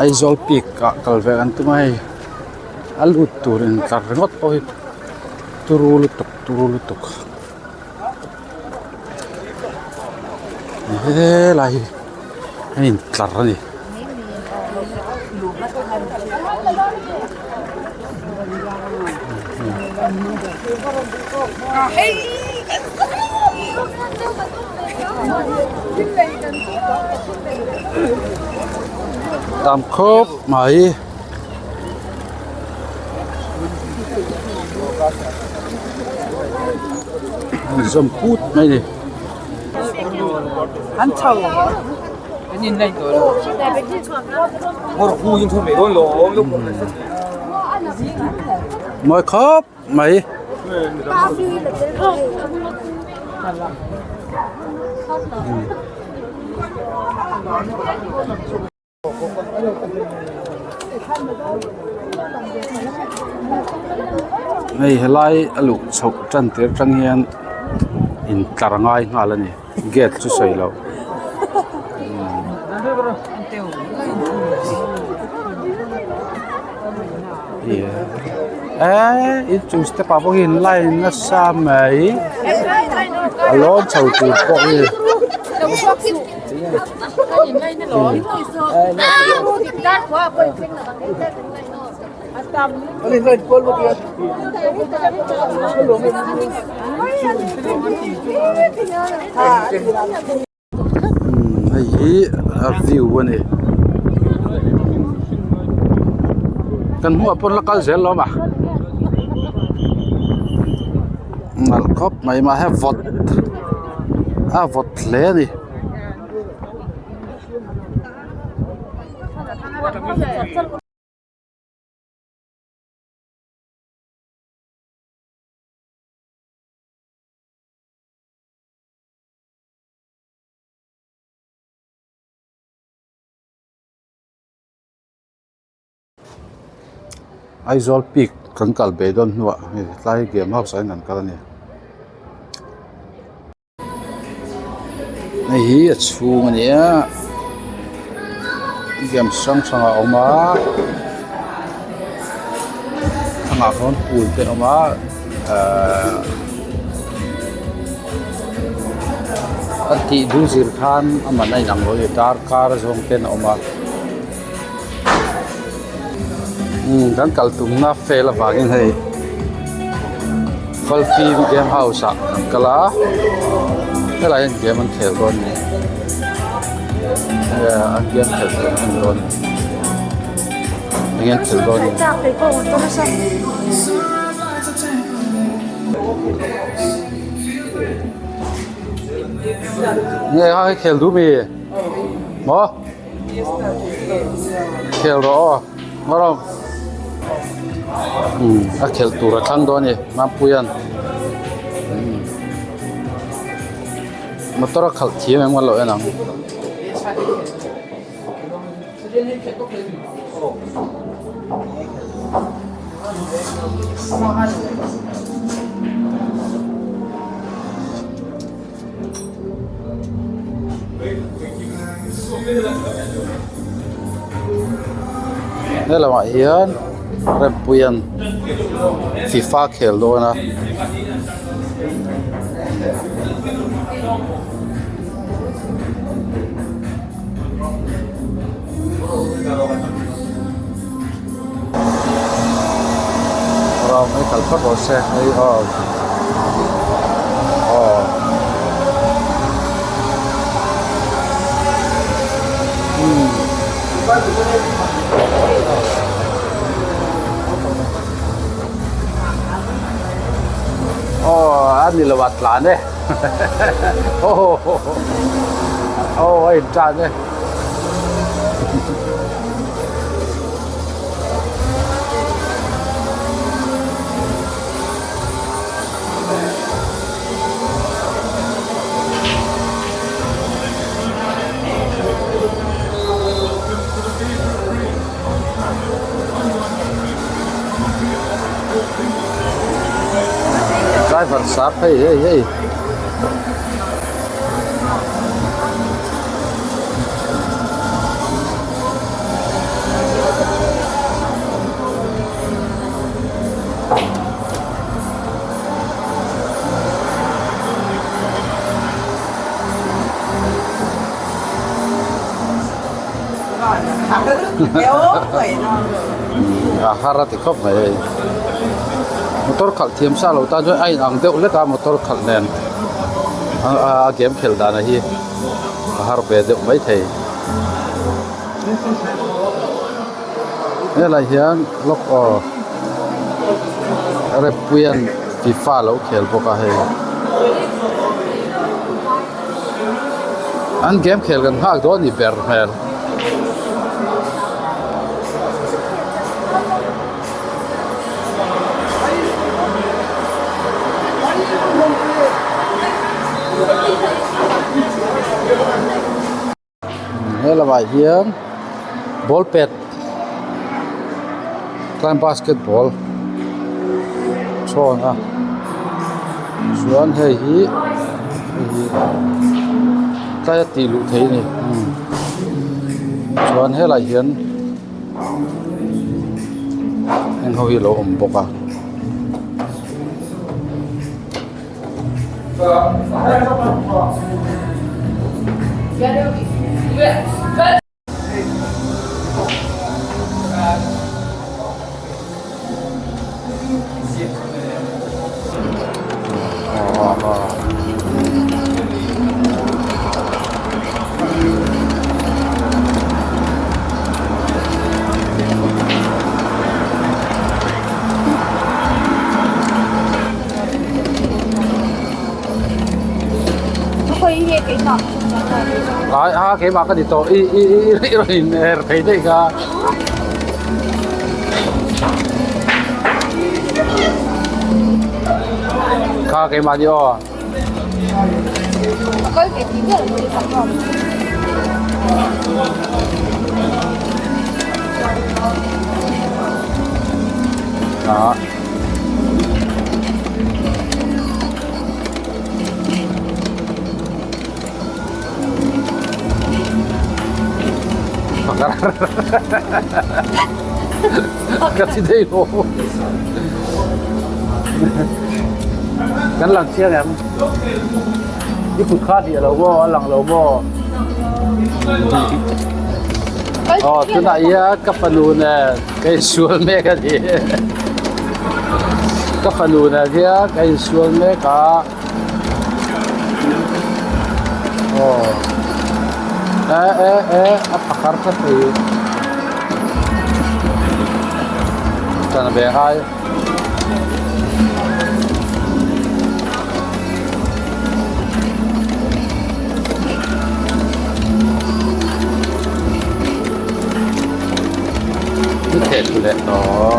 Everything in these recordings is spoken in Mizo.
Aizawl peak ah kal ve an tum a hei a lut tur in tlar ringawt pawh hi turu lutuk turu lutuk helai hi a in tlar a ni. Tam khawp mai. An zawm put mai a ni. Mawi khawp mai. Hei helai a luh chhoh tan tir atang hian intlar a ngai nghal a ni gate chu sawi loh. Eee inchung step ah pawh hian line nasa mai a lawn chho tur pawh hi. Hei hi a view a ni kan hmuh ah pawn la kal zel lo ma nalh khawp mai mahse vawt a vawt hle a ni. Aizawl peak kan kal ve dawn hnuah hei tlai game house ah hian kan kal a ni. Hei hi a chhung a ni a game hrang hrang a awm a thlang ah khawn pool te a awm a ahh a tih duh zir khan a man a inang lo a ni darkar zawng ten a awm a umm kan kal tumna fel avangin hei Falfim game house ah an kal a helai hian game an khel dawn a ni an game khelh tur an en dawn a ni eng an khel dawn a ni. Nge a khel duh mi maw. Khel rawh aw ngaw umm a khelh tur a thlang dawn a ni Mampuia'n umm motor a khalh thiam em kan lo en ang. He lamah hian Rempuia'n FIFA khel dawn a. Ram hei kal phawt rawh se hei aw aw umm aw a ni lo a tlan e aw aw a intan e. Driver sap hei hei hei. A har a ti khawp mai hei. Motor khalh thiam sa lo tan chuan a inang deuh hlek a motor khalh nen a game khelh dan a hi a har ve deuh mai thei. Helai hian lawk aw Rempuia'n FIFA a lo khel bawk a hei. An game khel kan nghak dawn a ni ber hmel. He lamah hian ball pet tlai basketball chhawn a chuan hei hi hei hi tlai a tih luh theih a ni chuan helaiah hian heng ho hi a lo awm bawk a. Ai a keimah ka ni tawh i i i rawn in her thei daih kha. Kha keimah ni aw. Ah. Ka ti thei lo. Kan lang chiang em? I kut kha hliah lo maw? A lang lo maw? Aw, tunah hian ka fanu nen ka insual mek a ni. Ka fanu nen hian ka insual mek a. Aw e e e a phakar tlat mai tan ve ngai. Ni theh thu leh tawh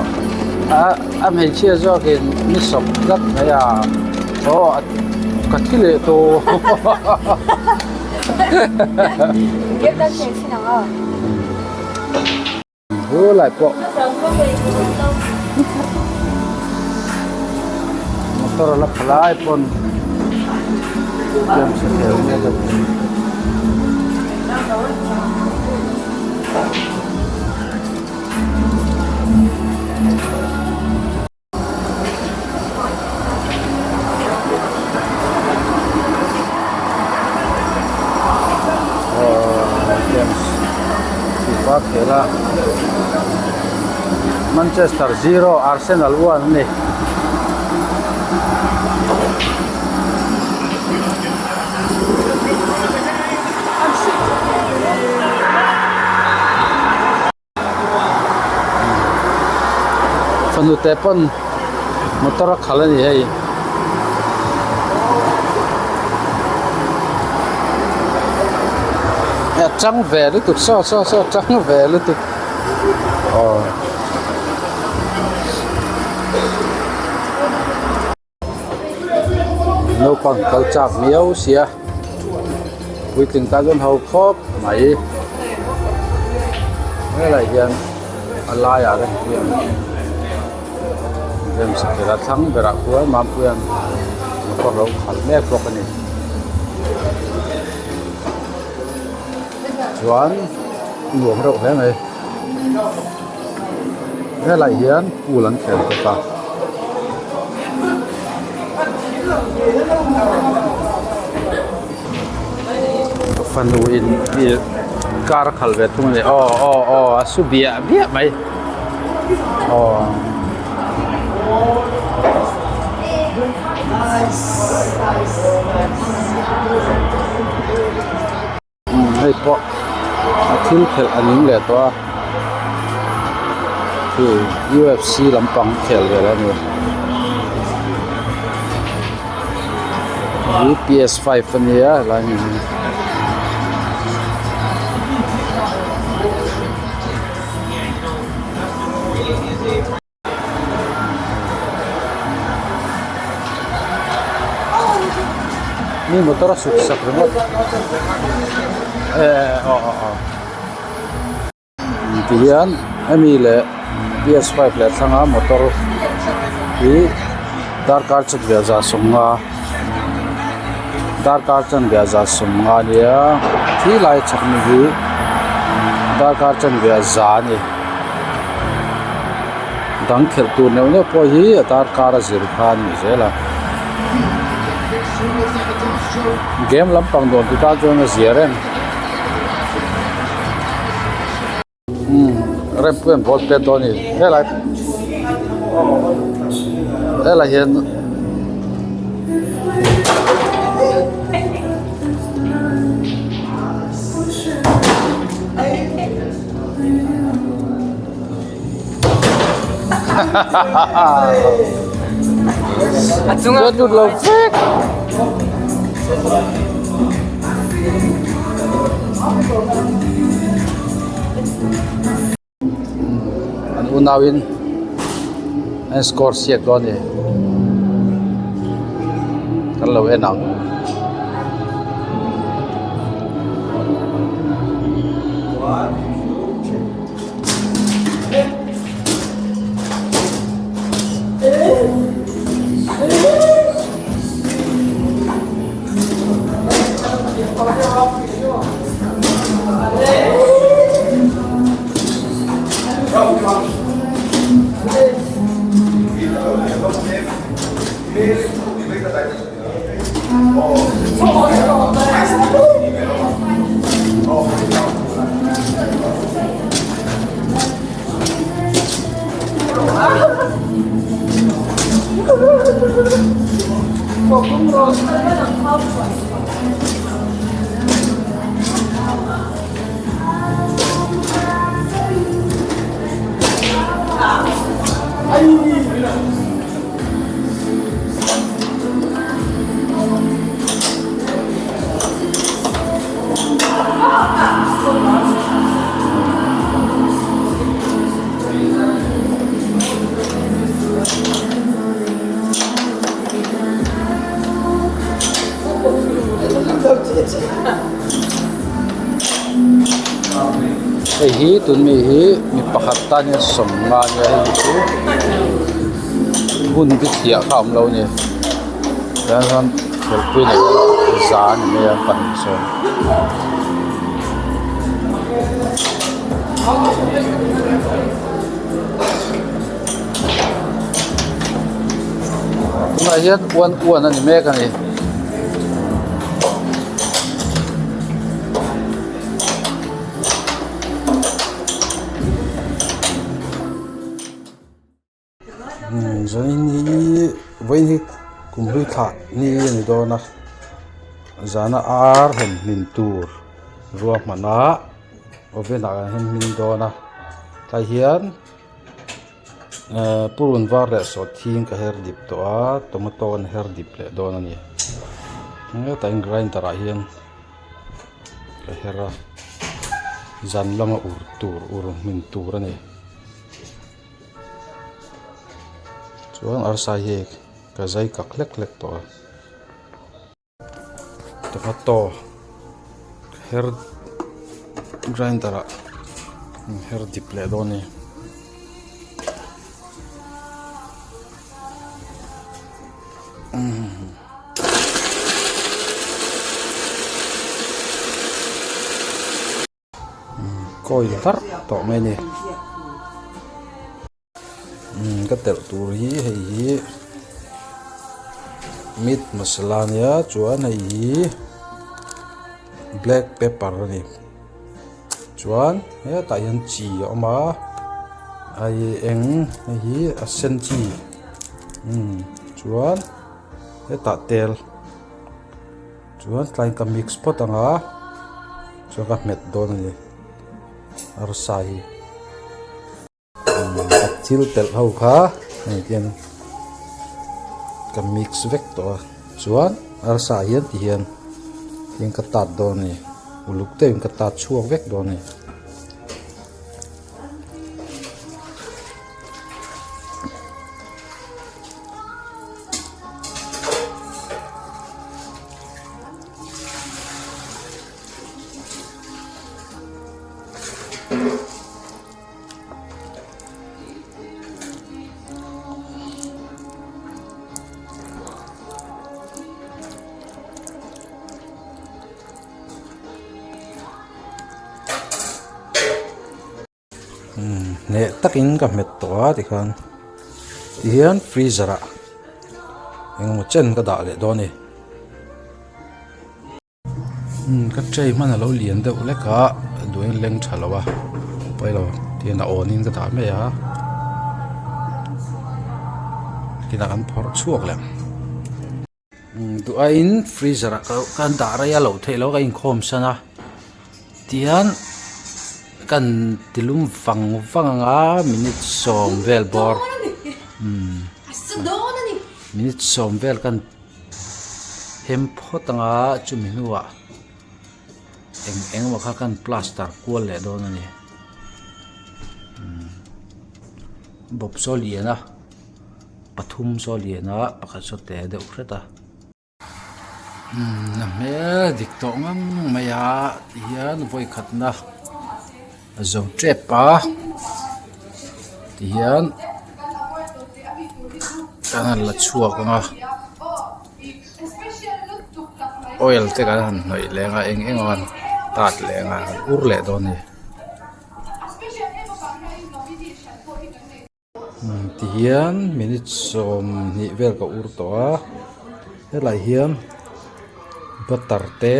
a a hmeichhia zawkin ni sawp tlat mai a aw ka thi leh tawh Hu lai pawh motor a la pha lai pawn games a khel mek a ni. Fifa khel a Manchester 0 Arsenal 1 a ni. Fanu te pawn motor a khalh a ni hei a tang ve lutuk saw saw saw tang ve lutuk aw. Naupang kal chak viau sia puitling tan chuan ho khawp mai helai hian a laiah reng hian remsakela thlang berah khuan Mampuia'n motor lo khalh mek bawk a ni chuan nuam reuh hle mai helai hian pool an khel bawk a. Fanu in ih. Car a khalh ve thung a ni aw aw aw a su biah biah mai aw. Hei pawh a thil khelh a ning leh tawh a hei UFC lampang khel vel a ni hi P S five a nia helai hmun hi. Mi motor a suk sak ringawt eh aw aw aw ti hian hemi leh P S five leh thlanga motor hi darkar chanve za sawmnga darkar chanve za sawmnga a nia khi lai chhak ni hi darkar chanve za a ni. Dang khelh tur neuh neuh pawh hi a darkar a zir kha a ni zel a game lampang dawn tu tan chuan a zia reng umm rempuia'n ball pet dawn a ni helai helai hian. Chuan lut lo vek. An unauin an score siak dawn a ni. Kan lo en ang. Hei hi tun mi hi mi pakhat tan hian sawmnga nia hei hi chu hun bi thliah kha a awm lo a ni tah hian khelhpui nei hian za a ni mai a pahnih sawn. Tunah hian uan uan a ni mek a ni. Zain hi vawiin hi kum hlui thlah ni a ni dawn a zana ar han hmin tur ruahman a oven ah kan hmin dawn a tlai hian ehh purun var leh sawhthing ka her dip tawh a tomato an her dip leh dawn a ni hetah hian grinder ah hian. Ka her a zan lama ur tur ur hmin tur a ni chuan arsa hi ka zai kak hlek hlek tawh a tomato her grinder ah her dip leh dawn a ni. Kawi hlarh tawh mai a ni ka telh tur hi hei hi meat masala a nia chuan hei hi black pepper a ni. Chuan hetah hian chi a awm a ai eng hei hi a sen chi umm chuan hetah tel chuan tlaiin ka mix phawt ang a chuan ka hmet dawn a ni arsa hi. A thil telh ho kha hei hian ka mix vek tawh a chuan arsa ah hian ti hian hian ka tat dawn a ni uluk deuhin ka tat chhuak vek dawn a ni. Hneh takin ka hmet tawh a tikhan tihian freezer ah engemaw chen ka dah leh dawn a ni. Ka tray hman alo lian deuh hlek a duhin leng tha lo a pawilo tihian a awn in ka dah mai a tinah kan phawrh chhuak leh ang duh aiin freezer ah ka dah rei a loh theih loh ka inkhawm san a tihian kan ti lum vang vang ang a minute sawm vel bawr minute sawm vel kan. Hem phawt anga chumi hnuah eng eng emaw kha khan plaster kual leh dawn a ni bawp saw lian a pathum saw lian a pakhat saw te deuh hret a a hmel dik tawh ngang mai a tihian vawikhatna a zo tep a tihian kan han la chhuak ang a oil te kan han hnawih leh ang a eng eng a tat leh ang a an ur leh dawn a ni. Tihian minute 20 vel ka ur tawh a helai hian butter te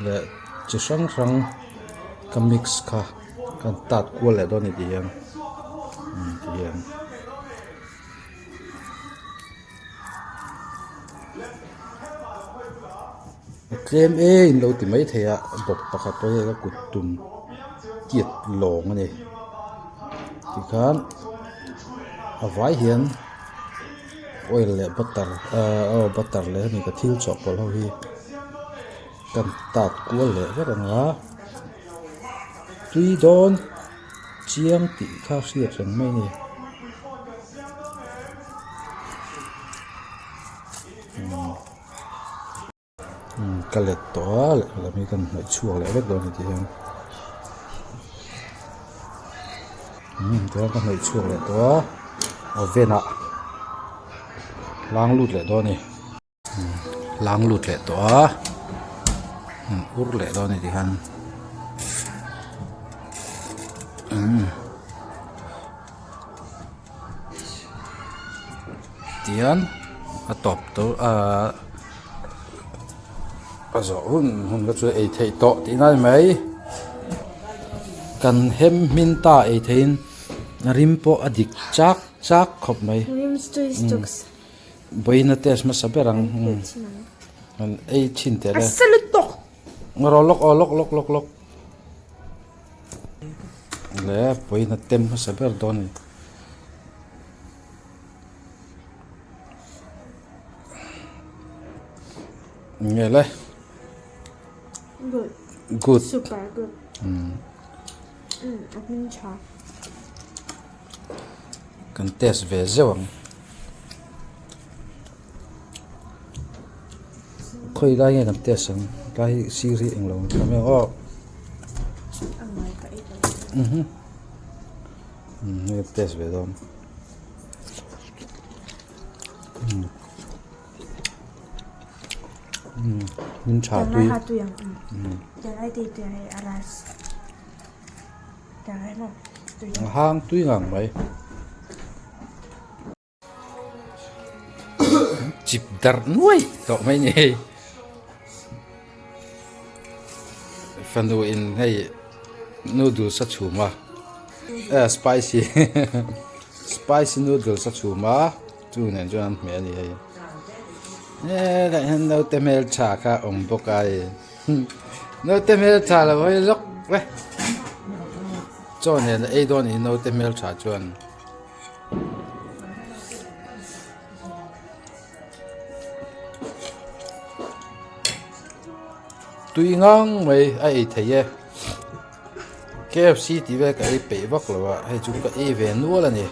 leh chi hrang hrang ka mix kha kan tat kual leh dawn a ni tihian tihian. A tlem e in lo ti mai thei a bawp pakhat pawh hi ka kut tum tiat lawng a ni tikhan a vai hian oil leh butter ahh aw butter leh hemi ka thil chawhpawlh ho hi kan tat kual leh vek ang a tui dawn. Chiang tih kha hriat reng mai a ni. Umm ka let tawh a lehlam hi kan hnaih chhuak leh vek dawn a ni tih hian umm tihian ka hnaih chhuak leh tawh a oven ah hlang lut leh dawn a ni. Hlang lut leh tawh a ur leh dawn a ni tikhan umm tihian a tawp tawh ahh a zawh hun hun kha chu ei theih tawh tihna a ni mai kan hem hmin ta ei theihin a rim pawh a dik chak chak khawp mai. Vawiin a test hmasa ber ang an ei thin teh le. A lutuk. Rawh lawk aw lawk lawk lawk lawk. Le vawiin a tem hmasa ber dawn a ni. Nge le. Good. Good. Super good. A hming tha. Kan test ve zeuh ang. Khawi lai nge kan test ang tlai hi sir hi englo ang mai ang aw. Hei ka test ve dawn. Min tha tui. A hang tui ngang mai. Chip darh nuai tawh mai ni hei. Fanu in hei noodles a chhum a eh spicy spicy noodles a chhum a chu nen chuan an hmeh a ni hei helaiah hian naute hmeltha kha a awm bawk a hei naute hmeltha lo hawi lawk ve chaw nen a ei dawn a ni naute hmeltha chuan. Tui ngang mai a ei thei e kfc tih vel ka ei peih vak lo a hei chu ka ei ve nual a ni.